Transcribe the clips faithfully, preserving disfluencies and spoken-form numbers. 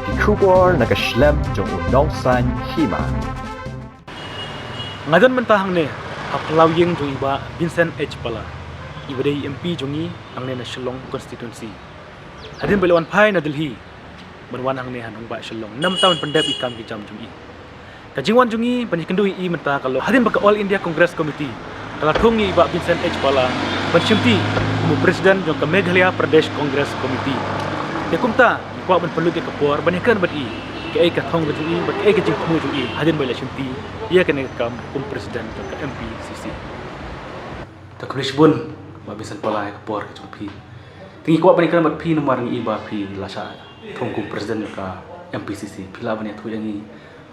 Ki khubor na ka shlem jong u nongsan hima. Nga don mynta hangne ha phyllaw ïing jong i Bah Vincent H Pala, i ba dei i M P jong i hangne na Shillong constituency. Hadien ba i la wan phai na Delhi ban wan hangne ha nongbah Shillong, namar ban pyndep i kam ki jam jong i. Ka jingwan jong i ban ïakynduh ïa i mynta ka long hadien ba ka All India Congress Committee ka la thung ïa i Bah Vincent H Pala ban shimti kum u president jong ka Meghalaya Pradesh Congress Committee. Te kumta ngi kwah ban pynlut ïa ka por ban ïakren bad i kaei ka thong ka jong i bad kaei ka jingthmu jong i hadien ba i la shimti ïa kane ka kam kum president jong ka M P C C. Te khublei shibun Bah Vincent Pala ïa ka por ka jong phi. Te ngi kwah ban ïakren bad phi namar ngi i ba phi la shah thung kum president jong ka M P C C. Phi lah ban ïathuh ïa ngi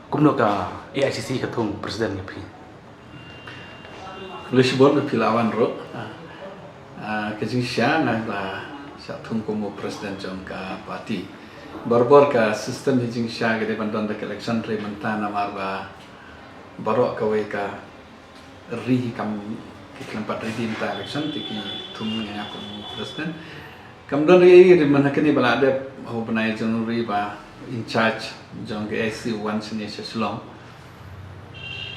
kumno ka A I C C ka thung president ïa phi? Khublei shibun ba phi la wan ruh. Ah, ka jingshisha nga la shah thung kum u president jong ka party. Barabor ka system hi jingshisha ka dei ban don da ka election, hynrei mynta namar ba baroh kawei ka ri hi kam, ki khlem pat ready mynta election, te ki thung ïa nga kum president. Kam don ei ei, hynrei mynta kane ba la dep ha u bnai January ba in charge jong ka A I C C u wan shane sha Shillong.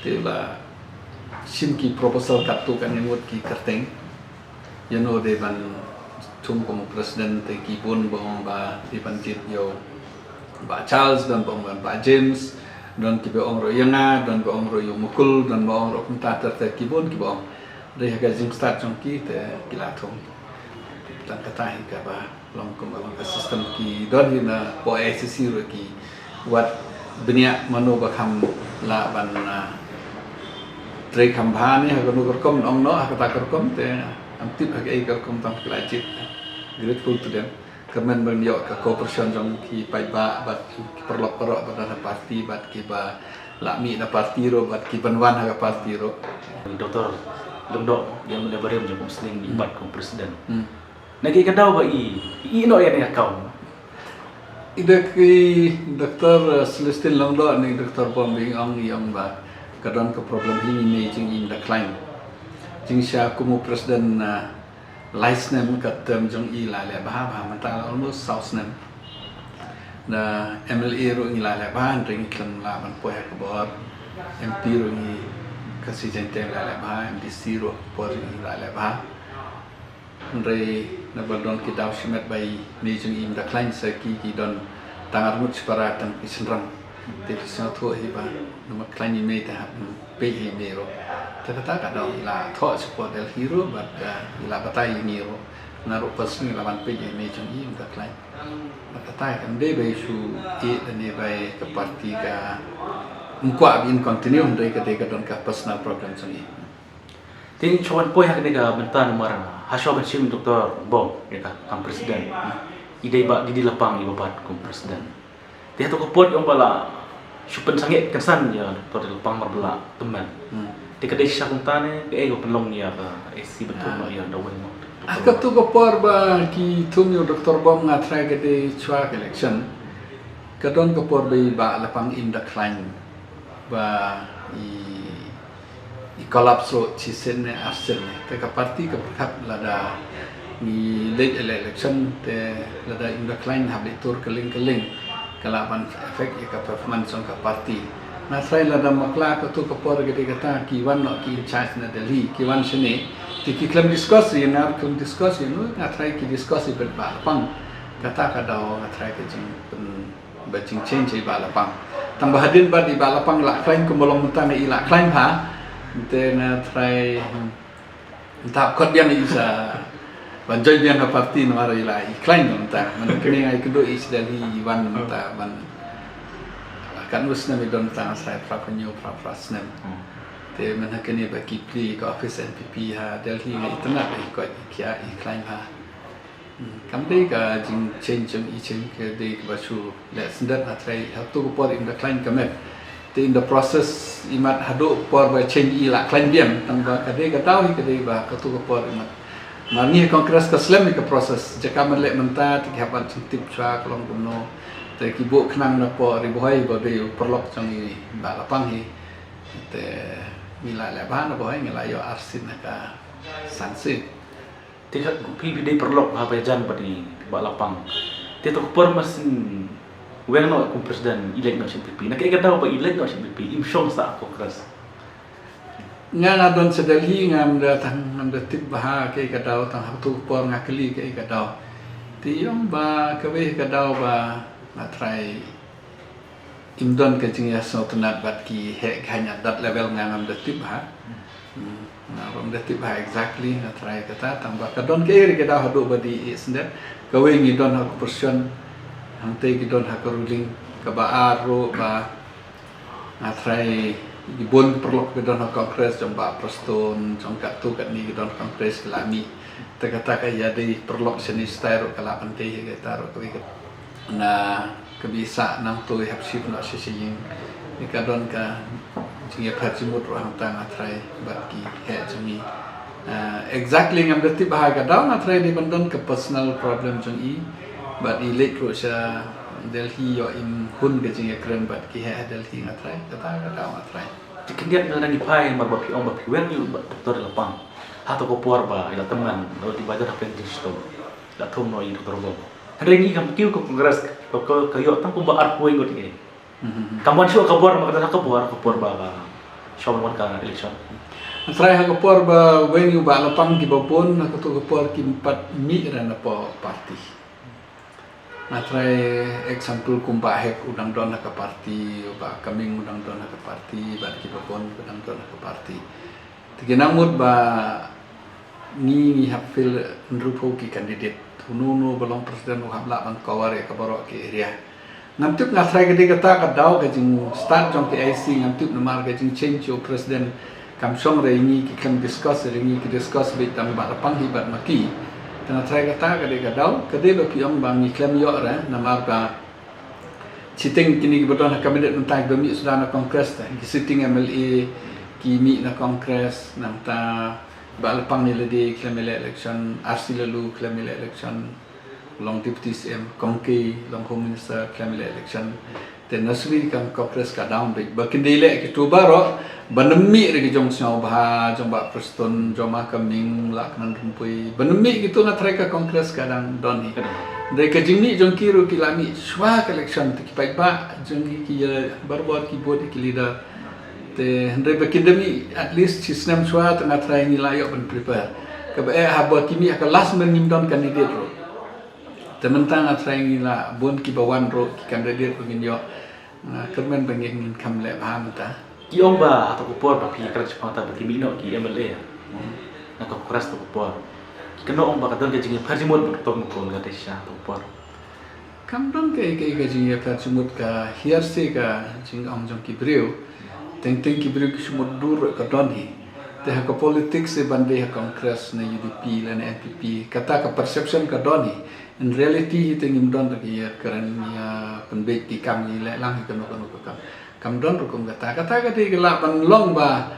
Te la shim ki proposal katto katne ngut ki kyrteng. Ïa uno dei ban thung kum u president, te ki bun ba ong ba dei ban jied ïa u Bah Charles, don ba ong ban Bah James, don kiba ong ruh ïa nga, don ba ong ruh ïa u Mukul, don ba ong ruh kumta ter ter, ki bun kiba ong. Hynrei ha ka jingstad jong ki te ki la thung. Tang kata hi kaba long kumba long ka system, ki don hi na poh A I C C ruh ki wad bniah mano ba kham lah ban, ah, trei kham bha ne ha kano ka rukom, ong noh ha kata ka rukom, te ngam tip ha kaei ka rukom, tang ki la jied. Grateful to them. Kyrmen ban ïoh ka cooperation jong ki paidbah bad ki paralok baroh ba don ha party bad kiba la mih na party ruh bad ki ban wan ha ka party ruh. Doctor Lyngdoh, ïa u M L A barim jong ka Umsning, i Hmm. bat kum president. Hmm. Na kaei ka daw ba i, i ïeh noh ïa kane ka kam? I da ki Doctor Celestine Lyngdoh ne Doctor Bom ba i ong, i ong ba ka don ka problem hi, i mei jong i i da khlaiñ. Jingshisha kum u president, ah, lai snem ka term jong i la leh bha bha, mynta la almost saw snem. Na M L A ruh ngi la leh bha, hynrei ngi khlem lah ban poi ha ka bor. M P ruh ngi, Khasi Jaintia la leh bha, M D C ruh por ngi la leh bha. Hynrei naba don ki daw shimet ba i mei jong i im da khlaiñ, sa ki ki don tang arngut shipara tang ki shynrang. Te ki sngewthuh hi ba namar khlaiñ i mei te hap peit ïa i mei ruh. Te kata ka daw i la thoh sha pdeng hi ruh bad, ah, i la batai ïa ngi ruh. Nga ruh personally la ban peit ïa i mei jong i im da khlaiñ. Te kata kam dei ba i shu ïeh lane ba i ka party ka ym kwah ba in continue, hynrei ka dei ka don ka personal problem jong i. Te shuwa ban poi ha kane ka bynta namar ha shuwa ban shim Doctor Bom ïa ka kam president, i dei Bah D D Lapang i ba bat kum president. Te hato ka por ong ba la shu pynsangeh kynsan ïa Doctor Lapang mar ba la tymmen. Hmm. Te ka dei shisha kumta ne kaei ba pynlong ïa ka A I C C ba thung Ah. ïa Dawei mo? Ah, kato ka por ba ki thung ïa Doctor Bom nga tharai ka dei shuwa ka election. Ka don ka por ba i Bah Lapang im da khlaiñ ba i i collapse ruh shisien ne arsien ne. Te ka party ka pyrkhat lada ngi leit ïaleh election te lada im da khlaiñ hap leit tur kylleng kylleng ka lah ban affect ïa ka performance jong ka party. Nga tharai lada bakla kato ka por ka dei kata ki wan noh ki in charge na Delhi, ki wan shane te ki khlem discuss ïa nga, khlem discuss ïa no, nga tharai ki discuss ïa Bah Lapang. Kata ka daw nga tharai ka jingpyn ba jingchange i Bah Lapang. Tang ba hadien bad i Bah Lapang i la khlaiñ kumba long mynta ne i la khlaiñ bha. Te nga tharai, hmm, mynta khot biang i sa ban join biang ha party namar i la i khlaiñ mynta. Mynta kane nga ïakynduh i sdang hi i wan mynta ban katno snem i don mynta, nga tharai phra phew hynñiew phra phra snem. Hmm. Te mynta kane ba ki plie ka office N P P ha Delhi nga itynnad i koit i khia i khlaiñ bha. Hmm, kam dei ka jingchange jong i, change ka dei kaba shu leh sendot, nga tharai ha kato ka por im da khlaiñ ka met. Te in the process i mat haduh por ba change i la khlaiñ biang, tang ba ka dei ka daw hi ka dei ba kato ka por i mat. Mar ngi ha Congress ka slem hi ka process, jaka ban leh mynta te ki hap ban jingtip shuwa ka long kumno. Te ki buh khnang na poh Ri Bhoi ba dei u paralok jong i Bah Lapang hi. Te ngi la leh bha na Bhoi, ngi la ïoh arsien na ka san seat. Te ka phi, phi dei paralok ha ba jan bad i Bah Lapang. Te to ka por ma syn Weng noh kum president, elect noh sha N P P. Na kaei ka daw ba elect noh sha N P P, im shong sha Congress? Nga nga don sha Delhi, ngam da tang, ngam da tip bha kaei ka daw tang ha tu por nga kylli kaei ka daw. Te ong ba kawei ka daw ba nga trai im don ka jingïasngewtynnat bad ki heh ki haiñ at that level nga ngam da tip bha. Hmm, nga ngam da tip bha exactly nga trai kata tang ba ka don kaei re ka daw haduh ba dei i sendep. Kawei ngi don ha ka opposition, hangtei ki don ha ka ruling, kaba ar ruh ba nga trai ki bun ki paralok ki don ha Congress, jong Bah Prestone, jong katto katne ki don Congress ki la mih. Te kata ka ïadei paralok shane shatai ruh ka la pyntei hi kata ruh kawei ka. Na kaba i sah nangto i hap shift noh sha sha ïing. Ni ka don ka jingïapher jingmut ruh hangta nga trai bad ki heh jong i. Ah, exactly ngam da tip bha ka daw, nga trai dei ban don ka personal problem jong i. Bad i leit ruh sha Delhi ïoh im hun ka jingïakren bad ki heh ha Delhi nga trai. Kata ka daw nga trai. Te khyndiat nga nang ïa phai namar ba phi ong ba phi weng ïa u Doctor Lapang. Ha to ka por ba i la tymmen, la divider hapdeng jingshitom. La thung noh ïa u Doctor Bom. Hynrei ngi kam kiew ka Congress ka, ka, ka ïoh tang kumba arphew ngut ngi. Mhm. Kam wan shuh ka bor, ma ka dang ha ka bor, ka bor ba ka shong wan ka election. Nga trai ha ka por ba weng ïa u Bah Lapang kiba bun, ha kato ka por kim pat mih re na poh party. Nga trai example kum Bah Hek u dang don ha ka party, u Bah Kaming u dang don ha ka party, bad kiba bun u dang don ha ka party. Te ki nang mut ba ngi ngi hap field hynriewphew ki candidate. Uno uno ba long president u hap lah ban cover ïa ka baroh ki area. Ngam tip nga trai ka dei kata ka daw ka jingstad jong K I C, ngam tip namar ka jingchange u president kam shong re ngi ki khlem discuss re ngi ki discuss beit tang Bah Lapang hi bad ma ki. Te nga trai kata ka dei ka daw, ka dei ba phi ong ba ngi khlem ïoh re namar ba shiteng kine kiba don ha cabinet mynta kiba mih suda na Congress te. Ki sitting M L A ki mih na Congress, nangta Bah Lapang ïa lade khlem ïaleh election, R C Laloo khlem ïaleh election, long Deputy C M, Kong Kei long Home Minister khlem ïaleh election. Te na suli ka Congress ka down beit. Ba kin dei leh kito baroh ban ym mih re ki jong Sniawbha, jong Bah Prestone, jong Bah Kaming, Lahkmen Rympui. Ban ym mih kito nga trai ka Congress ka dang don hi. Dei ka jingmih jong ki ruh ki la mih shuwa ka election te ki paidbah jong ki, ki ïa barabor ki vote ïa ki leader. Te hynrei ba kin da mih at least shi snem shuwa te nga trai ngi la ïoh ban prepare. Kaba eh haba ki mih ha ka last minute ngim don candidate ruh. Te mynta nga trai ngi la bun kiba wan ruh ki candidate ruh ngin ïoh. Nga kyrmen ba ngin, ngin kham leh bha mynta. Ki ong ba ha to ka por ba phi kren shaphang ta ba ki mih noh ki M L A. Na ka Congress to ka por. Ki kynnoh ong ba ka don ka jingïapher jingmut bad ka tong ko nga te sha to ka por. Kam don kaei kaei ka jingïapher jingmut, ka hearsay ka jingong jong ki briew. Teng teng ki briew ki shu mutdur ka don hi. Te ha ka politics ban dei ha Congress ne U D P lane N P P, kata ka perception ka don hi. In reality hi te ngim don ki ïakren, ïa pynbeit ki kam, ïa leh lang hi kano kano ka kam. Kam don ruh kum kata. Kata ka dei ka lah ban long ba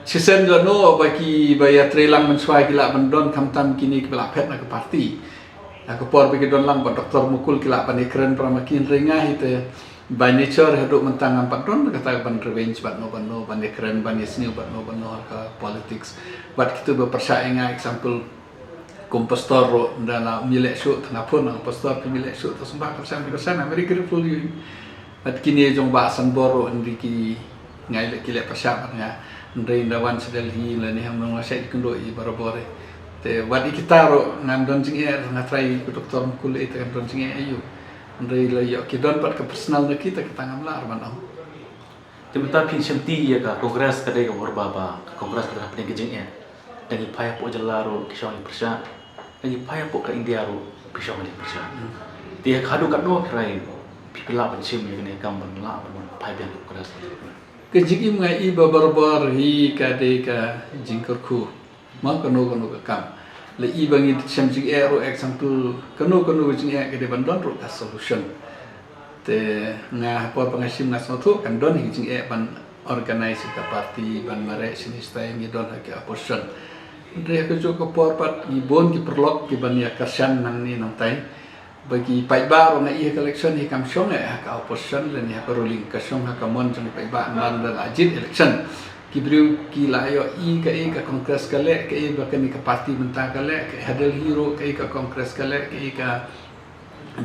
shisien jong no ba ki ba ïatrei lang mynshuwa ki lah ban don khamtam kine kiba la phet na ka party. Ha ka por ba ki don lang Bah Doctor Mukul ki lah ban ïakren para ma ki, hynrei nga hi te by nature haduh mynta ngam pat don kata ban revenge bad no bad no, ban ïakren, ban ïasniew bad no bad no ha ka politics. Bad kito ba pyrshah ïa nga, example kum pastor ruh, ynda la ym leh shuh te nga phone ïa pastor, phi ym leh shuh te sngewbha kyrshan, kyrshan, I'm very grateful to you. Bad kine jong Bah Sanbor ruh, hynrei ki ngai leh, ki leh pyrshah bad nga. Hynrei ynda wan sha Delhi lane hangne nga shait kynduh ïa barabor. Te wat ïa kita ruh ngam don jingeh, nga trai ïa u Doctor Mukul ïa te ngam don jingeh ïa u. Hynrei la ïoh ki don pat ka personal na ki te kata ngam lah ban ong. Te mynta phin shim ti ïa ka Congress ka dei ka por ba, ba ka Congress ka don hapdeng ka jingeh. Da ngi phai hapoh jylla ruh ki shong ïa pyrshah. Da ngi phai hapoh ka India ruh ki shong ïa pyrshah. Te haduh katno phi rai phi, phi lah ban shim ïa kane ka kam ban lah ban phai biang ïa ka Congress. Ka jingim nga i ba barabor hi ka dei ka jingkyrkhu. Ma kano kano ka kam. La i ba ngi shem jingeh ruh, example, kano kano ka jingeh ka dei ban don ruh ka solution. Te nga ha por ba nga shim nga sngewthuh kan don hi ka jingeh ban organize ka party, ban mareh shane shatai, ngi don ha ka opposition. Hynrei ha kajuh ka por pat ngi bun ki paralok kiban ïa kyrshan nangne nangtai. Ba ki paidbah ruh nga i ha ka election hi kam shong eh ha ka opposition lane ha ka ruling, ka shong ha ka mon jong ki paidbah namar da la jied election. Ki briew ki la ïohi kaei ka Congress ka leh, kaei ba kane ka party mynta ka leh, kaei ha Delhi ruh kaei ka Congress ka leh, kaei ka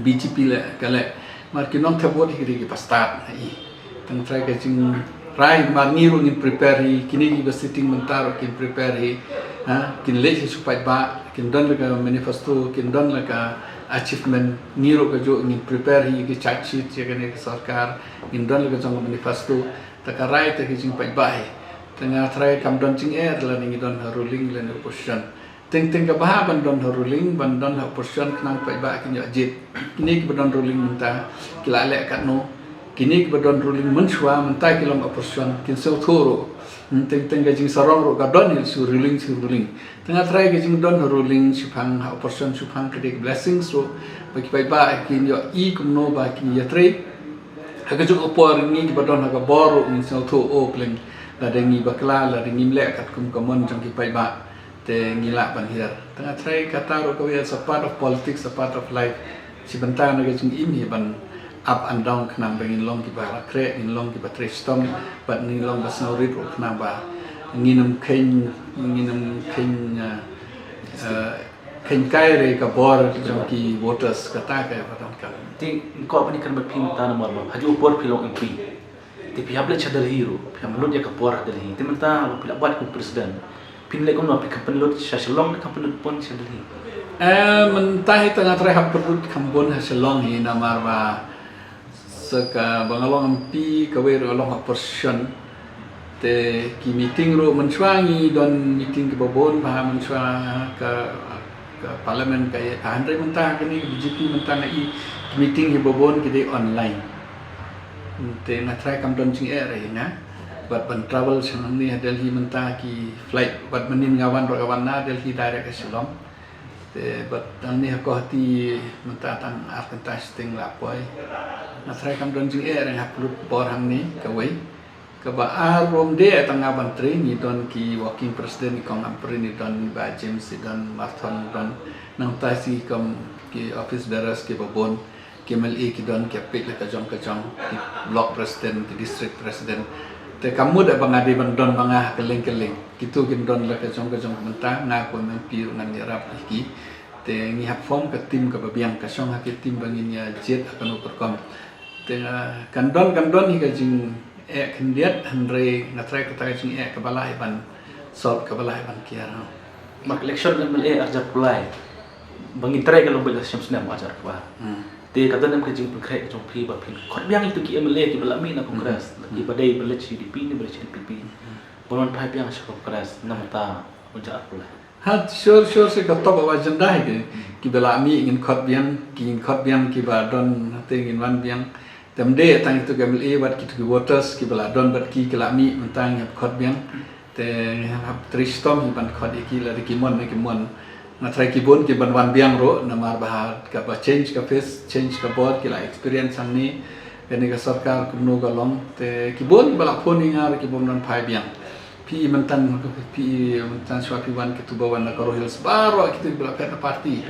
B J P leh, ka leh. Mar ki nongthep vote hi ki dei kiba stad, ha i. Tang trai ka jingrai mar ngi ruh ngin prepare hi, kine kiba sitting mynta ruh kin prepare hi. Ha, kin leit hi shu paidbah, kin don la ka manifesto, kin don la ka achievement, ngi ruh kajuh ngin prepare hi ki charge sheet ïa kane ka sorkar, ngin don la ka jong ka manifesto, ta ka rai ta ka jingpaidbah hi. Tang nga trai kam don jingeh lane ngi don ha ruling lane opposition. Teng teng ka bha ban don ha ruling, ban don ha opposition khnang paidbah kin ïoh jied. Kine kiba don ruling mynta ki la leh katno. Kine kiba don ruling mynshuwa mynta ki long opposition, kin sngewthuh ruh. Hmm, teng teng ka jingsarong ruh ka don hi shu ruling shu ruling. Tang nga trai ka jingdon ha ruling shiphang, ha opposition shiphang ka dei ka blessings ruh. Ba ki paidbah kin ïohi kumno ba kin ïatrei. Ha kajuh ka por ngi kiba don ha ka bor ruh ngin sngewthuh, oh pleng, lada ngi bakla, lada ngim leh katkum ka mon jong ki paidbah, te ngi lah ban hiar. Tang nga trai kata ruh kawei, it's a part of politics, a part of life. Shi bynta na ka jingim hi ban up and down khnang ba ngin long kiba la khreh, ngin long kiba trei shitom, bad ngin long ba sngewrit ruh khnang ba ngin ym kheiñ, ngin ym kheiñ, uh, uh, kheiñ kai re ka bor jong ki voters, kata ka ba donkam. Te ko bani kan ba phi mynta namar ba ha ju por phi long M P. Te phi hap leit sha Delhi ruh, phi hap lut ïa ka por ha Delhi. Te mynta ba phi la bat kum president, phin leit kumno, phi kham pynlut sha Shillong ne kham pynlut bun sha Delhi? Eh, mynta hi tang nga trai hap pynlut kham bun ha Shillong hi namar ba sa kaba nga long M P kawei ruh nga long ha opposition. Te ki meeting ruh mynshuwa ngi don meeting kiba bun bha, mynshuwa ka, ka parliament ka ïa ka, hynrei mynta kane B J P mynta nga i ki meeting hi ba bun ki dei online. Te nga trai kam don jingeh re nga. Bad ban travel sha nangne ha Delhi mynta ki flight, bad mynnin nga wan ruh nga wan na Delhi direct ha Shillong. Te bad nangne ha Guwahati mynta tang ar kynta shiteng la poi. Nga trai kam don jingeh re nga hap lut bor hangne kawei. Kaba ar ruh ym dei tang nga ban trei, ngi don ki working president, i Kong Ampareen i don, i Bah James i don, Marthon i don, nangta shi kum ki office bearers kiba bun, ki M L A ki don, ki peit la ka jong ka jong, ki block president, ki district president. Te kam mut ba nga dei ban don ma nga ha kylleng kylleng. Kito kin don la ka jong ka jong, mynta nga kum M P ruh ngan ïarap ïa ki. Te ngi hap form ka team kaba biang, ka shong ha ki team ba ngin ïa jied ha kano ka rukom. Te, ah, kan don, kan don hi ka jingeh khyndiat, hynrei nga trai kata ka jingeh kaba lah hi ban solve, kaba lah hi ban kiar. Mark election M L A arhajar arphew lai, ba ngin trei ka long beit la snem arhajar arphew ar. Hmm. Te ka don em ka jingpynkhreh ka jong phi ba phin khot biang ïa kito ki M L A kiba la mih na Congress, hmm, kiba dei ba leit sha U D P ne ba leit sha N P P, hmm, ban wan phai biang sha Congress namar ta arhajar arphew lai. Ha, sure, sure, sa ka top of agenda hi ki, kiba la mih ngin khot biang, ki ngin khot biang, kiba don hangte ngin wan biang. Te ym dei tang kito ki M L A bad kito ki voters kiba la don bad ki, ki la mih mynta ngin khot biang. Te ngi hap trei shitom hi ban khot ïa ki, lada ki mon ne kim mon. Nga trai ki bun ki ban wan biang ruh namar ba ha kaba change ka face, change ka bor, ki la experience hangne. Kane ka sorkar kumno ka long. Te ki bun kiba la phone ïa nga ruh ki bym don phai biang. Phi mynta, phi mynta shuwa phi wan, kito ba wan na Garo Hills baroh kito kiba la phet na party.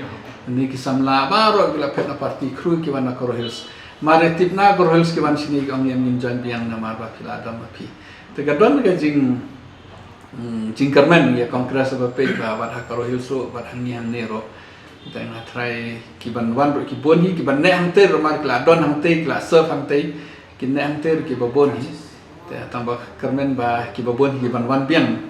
Ni ki samla baroh kiba la phet na party, khrui ki wan na Garo Hills. Mar ïa tip na Garo Hills ki wan shane ki ong ïa ngin join biang namar ba phi la don ma phi. Te ka don ka jing, hmm, jingkyrmen ïa Congress ba peit ba wat ha Garo Hills ruh, wat hangne hangne ruh. Te nga trai ki ban wan ruh ki bun hi, ki ban neh hangtei ruh mar ki la don hangtei, ki la serve hangtei. Ki neh hangtei ruh kiba bun hi. Te tang ba kyrmen ba kiba bun hi ki ban wan biang.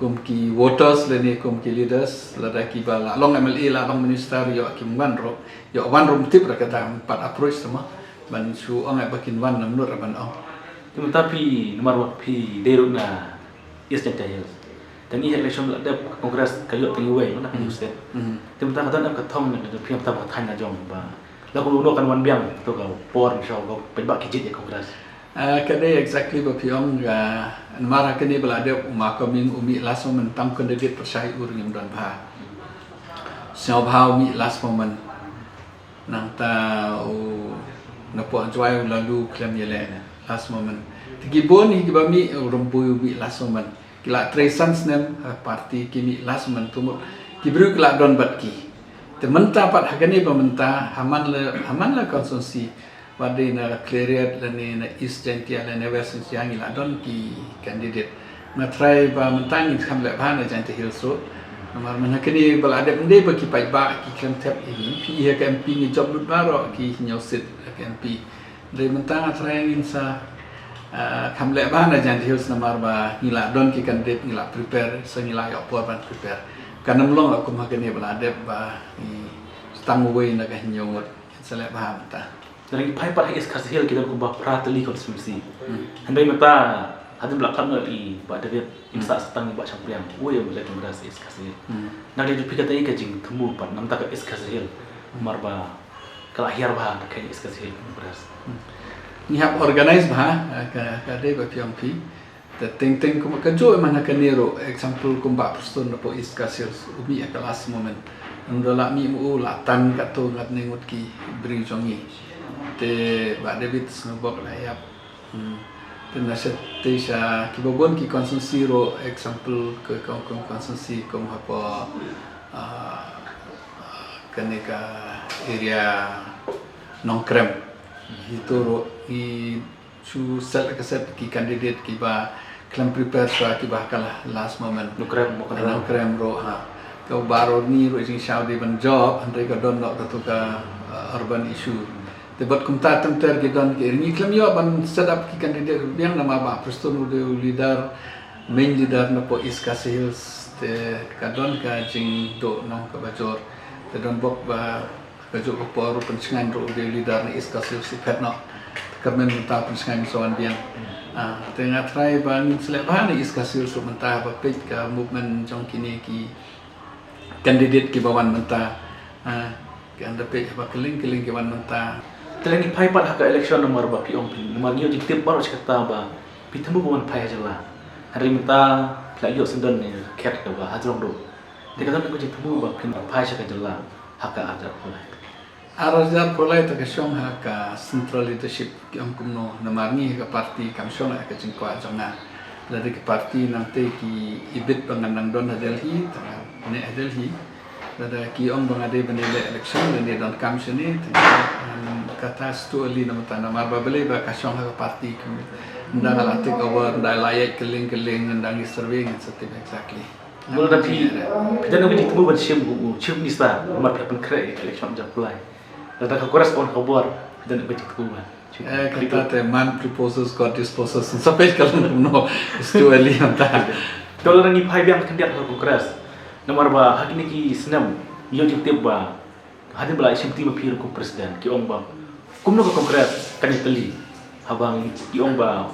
Kum ki voters lane kum ki leaders, lada kiba la long M L A, la long minister, ïoh kim wan ruh, ïoh wan ruh ym tip ruh, kata pat approach sama ban shu ong ba kin wan, namar ruh ban ong. Te mynta phi, namar ba phi dei ruh na East Jaintia Hills. Te ngi election la dep, Congress ka ïoh tang iwei, mana ka, hmm, ïoh state. Hmm. Te mynta ka don em ka thong ne ka phi mynta ba ka thaiñ la jong ba la kumno kan wan biang to ka por, shu ka paidbah ki jied ïa Congress. Ah, ka dei exactly ba phi ong, ah, namar ha kane ba la dep u Ma Coming u mih last moment, tang candidate pyrshah ïa u ruh ngim don bha. Sngewbha u mih last moment. Nangta u napoh Jowai u Laloo khlem ïaleh last moment. Te ki bun hi kiba mih, u Rymbui u mih last moment. Ki la trei san snem ha party, ki mih last moment, te mut ki briew ki la don bad ki. Te mynta pat ha kane ba mynta, ha man la, ha man la constituency, wat dei na Khliehriat lane na East Jaintia lane West Jaintia, ngi la don ki candidate. Nga trai ba mynta ngin kham leh bha na Jaintia Hills ruh. Namar mynta kane ba la dep, ym dei ba ki paidbah ki khlem thep ïa ngi. Phi ïa ka M P ngi jop lut baroh ki hynñiew seat ka M P. Dei mynta nga trai ngin sa, ah, kham leh bha na Jaintia Hills namar ba ngi la don ki candidate, ngi la prepare, sa ngi la ïoh por ban prepare. Kan ym long kum ha kane ba la dep ba ngi tang uwei na ka hynñiew ngut. Ngin sa leh bha mynta. Lada ngi phai pat ha East Khasi Hills ki don kumba phra tylli constituency. Hmm. Hynrei mynta hadien ba la khlad noh i Bah David, im sah sa tang i Bah Shangpliang, uwei u leh Congress East Khasi Hills. Hmm. Nang dei ju phi kaei ka jingthmu pat namar ka East Khasi Hills. Namar ba ka la hiar bha ka East Khasi Hills Congress. Hmm. Ngi hap organize bha, eh, ka, ka dei ba phi ong phi. Te teng teng kumba kajuh, eh, mynta kane ruh, example kumba Bah Prestone napoh East Khasi Hills, u mih ha ka last moment. Ynda la mih mo u la tan katto katne ngut ki briew jong ngi. Te Bah David Sniawbok la ïap. Hmm. Te na sha, te sha kiba bun ki constituency ruh, example ka, ka, ka constituency kum hapoh, ah, kane ka area Nongkrem. Itu ruh ngi shu set ka set ki candidate kiba khlem prepare shuwa, kiba ha ka la-, last moment. Nongkrem mo ka Nongkrem ruh, ha. Ka baroh ni ruh jingshaw dei ban jop, hynrei ka don noh katu ka, uh, urban issue. Te bad kumta tymter ki don ki, ngi khlem ïoh ban set up ki candidate biang namar Bah Prestone u dei u leader, main leader napoh East Khasi Hills, te ka don ka jingduhnong kaba jur. Te don bok ba kajuh ka por u Pynshngaiñ ruh u dei u leader na East Khasi Hills u phet noh. Te kyrmen mynta u Pynshngaiñ sa wan biang. Ah, te nga trai ba ngin sa leh bha na East Khasi Hills ruh mynta ba peit ka movement jong kine ki candidate kiba wan mynta. Ah, ki ynda peit ba kylleng kylleng ki wan mynta. Te lada ngi phai pat ha ka election namar ba phi ong phi, namar ngi ïoh jingtip baroh shi katta ba phi thmu ban wan phai ha jylla. Hynrei mynta phi la ïoh syndon ne khet kaba hajrong ruh. Te ka don ka jingthmu ba phin phai sha ka jylla ha ka ar hajar arphew lai. Ar hajar arphew lai te ka shong ha ka central leadership ki ong kumno, namar ngi ha ka party kam shong ha ka jingkwah jong nga. Lada ka party nangta ki ibit ba ngan nang don ha Delhi, te ngan neh ha Delhi. Lada ki ong ba nga dei ban ïaleh election, lada donkam shane, te ngan, kata is too early namar ta, namar ba balei ba ka shong ha ka party, ynda nga la take over, ynda la ïaid kylleng kylleng, ynda ngi survey ngan sa tip exactly. Bun lada phi, phi don ka jingthmu ban shim u, u Chief Minister, namar phi hap ban khreh election jong phi lai. Lada ka Congress wan ha ka bor, phi don ka jingthmu ban shim. Eh, kata te man prepossess, God disposes, sa peit ka long kumno, is too early mynta. To lada ngi phai biang khyndiat ha Congress. Namar ba ha kine ki snem, ngi ïoh jingtip ba hadien ba la shim ti ma phi ruh kum president, ki ong ba kumno ka Congress kan ïatylli haba ngi, ki ong ba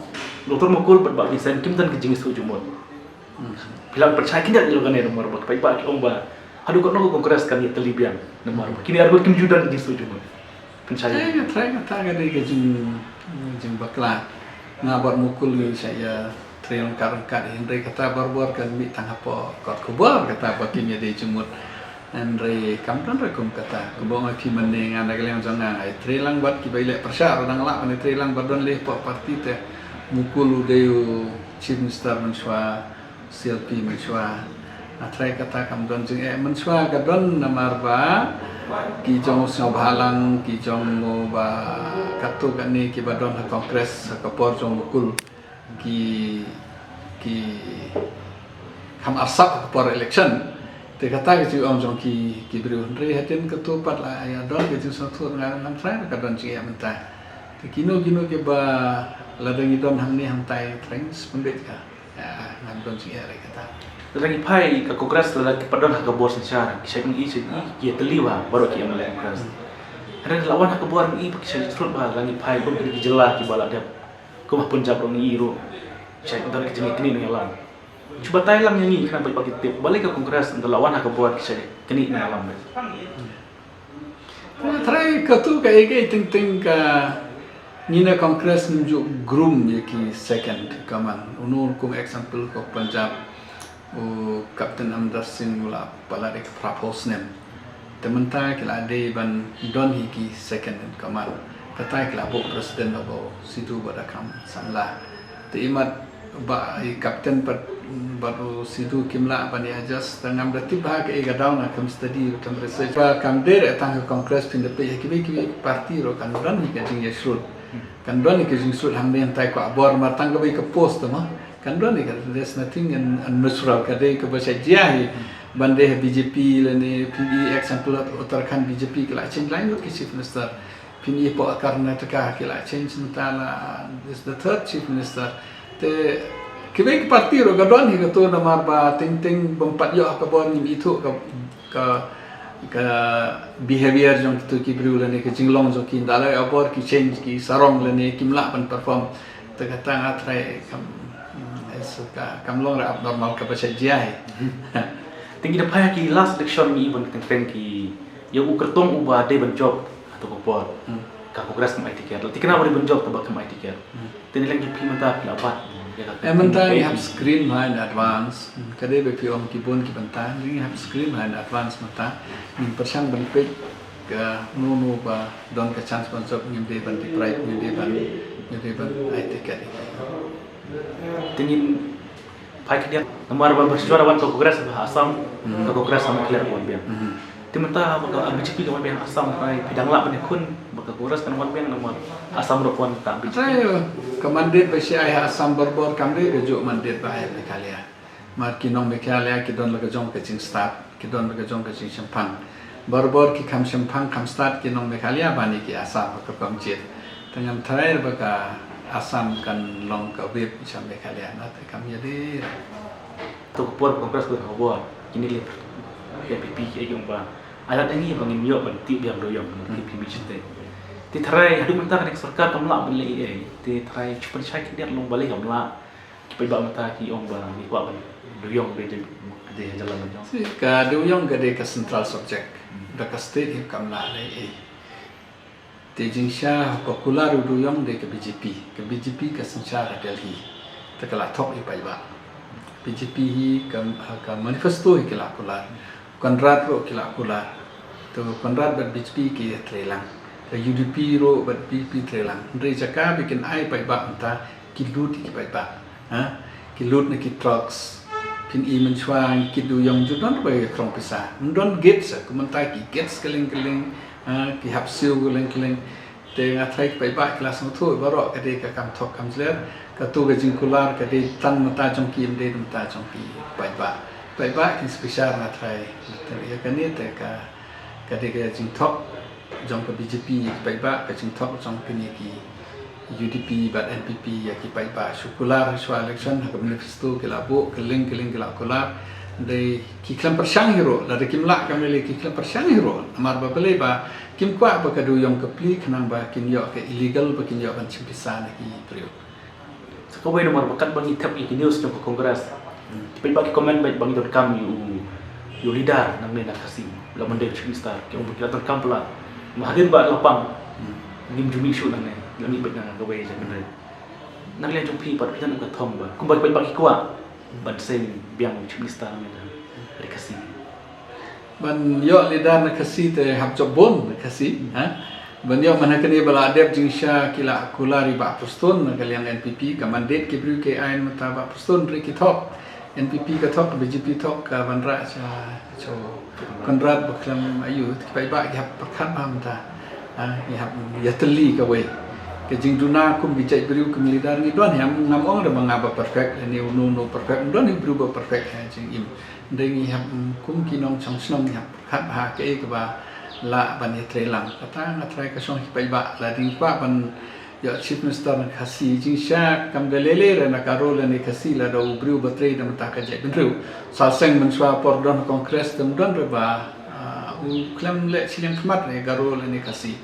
Doctor Mukul bad Bah Vincent kim don ka jingïasyllok jingmut. Hmm. Phi la pynshai khyndiat ïa kane namar ba ki paidbah ki ong ba haduh katno ka Congress kan ïatylli biang namar ba kine arngut kim ju don ka jingïasyllok jingmut. Pynshai. Eh, nga trai kata ka dei ka jing, jingbakla. Nga bad Mukul ngi shah ïa trei ryngkat ryngkat, hynrei kata barabor kan mih tang hapoh kot khubor kata ba kim ïadei jingmut. Hynrei kam don ruh kum kata, kumba ong phi mynne, nga na ka liang jong nga nga ïatrei lang bad kiba ïaleh pyrshah ruh dang lah ban ïatrei lang bad don lei hapoh party te Mukul u dei u Chief Minister mynshuwa, C L P mynshuwa. Nga trai kata kam don jingeh mynshuwa, ka don namar ba ki jong u Sniawbhalang, ki jong u ba katto katne kiba don ha Congress ha ka por jong u Mukul. Ki, ki kham arsap ha ka por election. Te kata ka jingong jong ki, ki briew, hynrei hadien katto pat la ïa don ka jingsngewthuh, nga ngam trai ka don jingeh mynta. Te kino kino kiba lada ngi don hangne hangtai, trai ngin sa pynbeit ka. Ïa, ngam don jingeh re kata. Lada ngi phai ka Congress, lada ki pat don ha ka bor synshar, ki shait ngi, shait ngi, ki ïatylli ba baroh ki M L A Congress. Hynrei la wan ha ka bor ngi, ki shait shlur ba lada ngi phai bun ki jylla kiba la dep. Kum ha Punjab ruh ngi ruh. Shait don ki jingkynmaw nongïalam. Shu batai lang ïa ngi khnang ba ki tip balei ka Congress ynda la wan ha ka bor ki shait kynmaw nongïalam. Nga trai katu ka ei ka ei teng teng ka ngi na Congress ngim ju groom ïa ki second in command. Uno kum example ka Punjab, u Captain Amarinder Singh u la palat ïa ka phraphew snem. Te mynta ki la dei ban don hi ki second in command. Kata ki la buh president ba u Sidhu bad u Akam Sangla. Te imat ba i Captain bad, bad u Sidhu kim lah ban ïa adjust, te ngam da tip bha kaei ka daw, nga khlem study, khlem research. Ba kam dei re tang ka Congress, phin da peit ha kiwei kiwei ki party ruh kan don hi ka jingïashlur. Kan don hi ka jingshlur hangne hangtai, kwah bor namar tang kawei ka post mo. Kan don hi ka, there's nothing un-, unnatural, ka dei kaba shah jia hi. Ban dei ha B J P lane phi i example Uttarakhand B J P ki la change lai ngut ki chief minister. Phi i hapoh Karnataka ki la change mynta la is the third chief minister. Te kiwei ki party ruh ka don hi kato namar ba teng teng bym pat ïoh ka bor ngim ithuh ka ka ka behavior jong kitu ki briew lane ka jinglong jong ki nda la ïoh bor ki change ki sarong lane kim lah ban perform. Te kata nga trai kam kam long re abnormal kaba sha jia hi. Te ngi da phai ha ki last election ngi ban teng teng ki ïa u kyrtong uba dei ban jop ha kato ka por. Ka Congress kam ai ticket. Te kane ba dei ban jop te ba kam ai ticket. Te ngi leng jop phi mynta phi la bat. Eh mynta ngi hap screen ha in advance. Ka dei ba phi ong ki bun ki bynta ngi hap screen ha in advance mynta. Ngi pyrshang ban peit ka no no ba don ka chance ban jop ngim dei ban deprive ngim dei ban ngim dei ban ai ticket. Te ngin phai khyndiat namar ba ba shuwa wan ka Congress ba ha Assam ka Congress ha Meghalaya wan biang. Te mynta ba ka B J P ka wan biang ha Assam ai phi dang lah ban ïakhun ba ka Congress kan wan biang namar Assam ruh wan ka B J P. Ka mandate ba shi ai ha Assam borbor kam dei ka juk mandate ba ai Meghalaya. Mar ki nong Meghalaya ki don la ka jong ka jingstad, ki don la ka jong ka jingshemphang. Borbor ki kham shemphang kham stad ki nong Meghalaya bad ki Assam ka kam jied. Te ngan trai ba ka Assam kan long ka whip sha Meghalaya na te kam ïa dei. To ka por Congress ka khubor kini le N P P ki ong ba alat ngi ba ngin ïoh ban tip biang do ïong ki P B G te. Te trai haduh mynta ka sorkar kam lah ban leh ei te trai chupan shai ki diat long balei kam lah. Pynbna mynta ki ong ba ngi kwah ban dewïong dei dei dei jalan ban jong. Si ka dewïong ka dei ka central subject. Da ka state hi kam lah lei ei. Te jingshisha ka kular u dewïong dei ka B J P. Ka B J P ka synshar ha Delhi. Te ka la thok ïa paidbah. B J P hi ka ka manifesto hi ka la kular. Conrad ruh ki la kular. To Conrad bad B J P ki trei lang. Ka U D P ruh bad B J P trei lang. Hynrei jaka ba kin ai paidbah mynta ki lut ïa ki paidbah. Ha? Ki lut na ki trucks. Phin i mynshuwa ki dewïong ju don ba ki krong pisa. Ym don gates, ka mynta ki gates kylleng kylleng. Ha? Ki hap siew kylleng kylleng. Te nga tharai ki paidbah ki la sngewthuh baroh ka dei ka kam thok kam jler. Katu ka jingkular ka dei tang mynta jong ki ym dei mynta jong ki paidbah. Paidbah kin sa bishar nga tharai. Te ïa kane te ka ka dei ka jingthok jong ka B J P ïa ki paidbah, ka jingthok jong kine ki U D P bad N P P ïa ki paidbah. Shu kular shuwa election ha ka manifesto ki la buh, kylleng kylleng ki la kular. Dei ki khlem pyrshang hi ruh, lada kim lah kam lei ki khlem pyrshang hi ruh. Namar ba balei ba kim kwah ba ka dewïong ka plie khnang ba kin ïoh ka illegal ba kin ïoh ban shim pisa na ki briew. Sa kawei namar ba katba ngi thep ïa ki news jong ka Congress. Ki paidbah ki comment ba ba ngi donkam ïa u ïa u leader nangne na Khasi. La ban dei chief minister ki ong ba ki la donkam palat. Ma hadien ba la pang. Ngim ju mih shuh nangne. La mih beit na kawei jong ngi. Nangne jong phi pat phi don ka thong ba kumba ki paidbah ki kwah. Ban seng biang chief minister nangne na ri Khasi. Ban ïoh leader na Khasi te hap jop bun na Khasi, ha. Ban ïoh man ha kane ba la dep jingshisha ki la kular ïa Bah Prestone na ka liang N P P, ka mandate ki briew ki ai mynta Bah Prestone, hynrei ki thok. N P P ka thok, B J P thok, ka wanrah sha Conrad ba khlem aiu, ki paidbah ki hap pyrkhat bha mynta. Ha, ki hap ïatylli kawei. Ka jingduna kum ki jait briew kum leader ngi don hi, ngam ong da ba nga ba perfect, ne uno uno perfect, don hi briew ba perfect ha jingim. Dei ngi hap, mm, kum ki nongshong shnong ngi hap pyrkhat bha kaei kaba lah ban ïatrei lang. Kata nga tharai ka shong hi paidbah la dei ngi kwah ban ïoh chief minister na Khasi jingshisha kam da lei lei re na ka role ne Khasi lada u briew ba trei da mynta ka jaitbynriew. Sa seng mynshuwa por don Congress te ym don re ba, ah, u khlem leh shiliang khmat re ka role ne Khasi.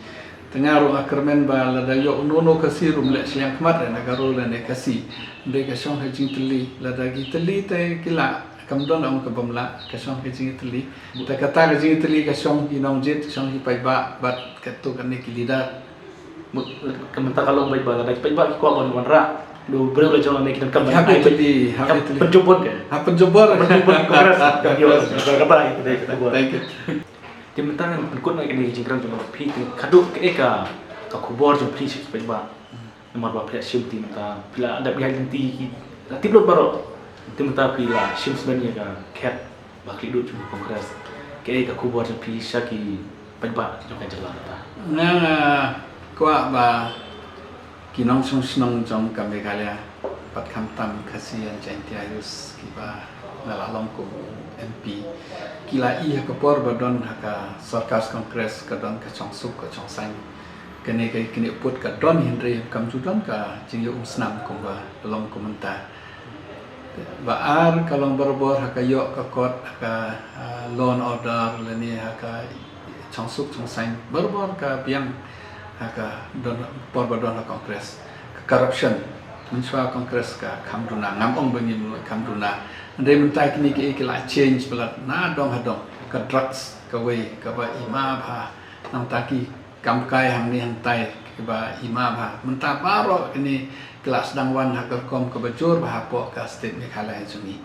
Te nga ruh nga kyrmen ba lada ïoh uno uno Khasi ruh ym leh shiliang khmat re na ka role ne Khasi. Dei ka shong ha jingtylli lada ki tylli te ki lah. Kam don ong ka bym lah, ka shong ka jingïatylli. Te kata ka jingïatylli ka shong ki nongjied, shong ki paidbah bad katto katne ki leader. Mut ka mynta ka long paidbah, lada ki paidbah ki kwah ban wanrah. Lu briew la jong ne ki donkam ban ai. Hap ïatylli, hap ïatylli. Pynjubor ka. Hap pynjubor. Pynjubor ki Congress. Ka ïoh ka kata ka dei ka khubor. Thank you. Te mynta ngan pynkut na kane ka jingkren jong phi te khadduh kaei ka ka khubor jong phi sha ki paidbah. Namar ba phi la shim te mynta phi la dep ïaid lynti ki la tip lut baroh. Te mynta phi la shim smen ïa ka khet ba khlieh duh jong ka Congress. Kaei ka khubor jong phi sha ki paidbah jong ka jylla mynta? Nga, ah, kwah ba ki nongshong shnong jong ka Meghalaya bad khamtam Khasi and Jaiñtia Hills kiba Nga la long kum M P. Ki la i ha ka por ba don ha ka sorkar Congress ka don ka chongsuk ka chongsaiñ. Kane ka kine put ka don hynrei kam ju don ka jingïa umsnam kumba long kum mynta. Ba ar ka long barabor ha ka ïoh ka kot ha ka, ah, law and order lane ha ka chongsuk chongsaiñ barabor ka biang ha ka don por ba don ha Congress. Ka corruption. Mynshuwa Congress ka kham duna, ngam ong ba ngim kham duna. Hynrei mynta kine ki, ki la change palat na dong ha dong. Ka drugs kawei kaba i ma bha. Nangta ki kam kai hangne hangtai kiba i ma bha. Mynta baroh kine ki la sdang wan ha ka rukom kaba jur bha hapoh ka state Meghalaya jong ngi.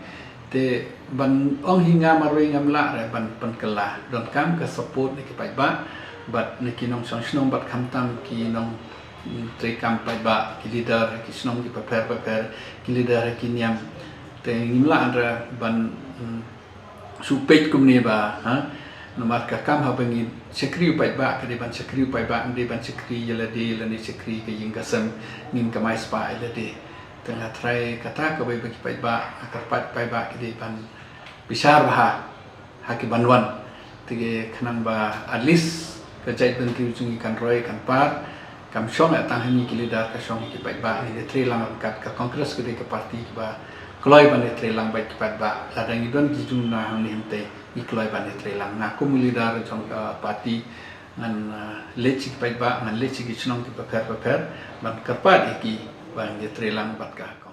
Te ban ong hi nga marwei ngam lah re ban pynkylla. Donkam ka support na ki paidbah bad na ki nongshong shnong bad khamtam ki nong, mm, treikam paidbah, ki leader ki shnong ki bapher bapher, ki leader ki niam. Te ngim lah re ban, mm, shu peit kumne ba, ha? Namar ka kam haba ngi shakri u paidbah, ka dei ban shakri u paidbah, ym dei ban shakri ïa lade lane shakri ka ïing ka sem. Ngin kamai spah ïa lade. Te nga trai kata kawei ba ki paidbah, ha kyrpad paidbah ki dei ban bishar bha ha ki ban wan. Te khnang ba at least ka jaitbynriew jong ngi kan roi kan par. Kam shong ïa tang ha ngi ki leader, ka shong ha ki paidbah. Ngi ïatrei lang ryngkat, ka Congress ka dei ka party kaba kloi ban ïatrei lang bad ki paidbah. Lada ngi don ki jingduna hangne hangtai, ngi kloi ban ïatrei lang. Nga kum u leader jong ka party ngan, ah, leit sha ki paidbah, ngan leit sha ki shnong ki bapher bapher ban kyrpad ïa ki ban ïatrei lang bad ka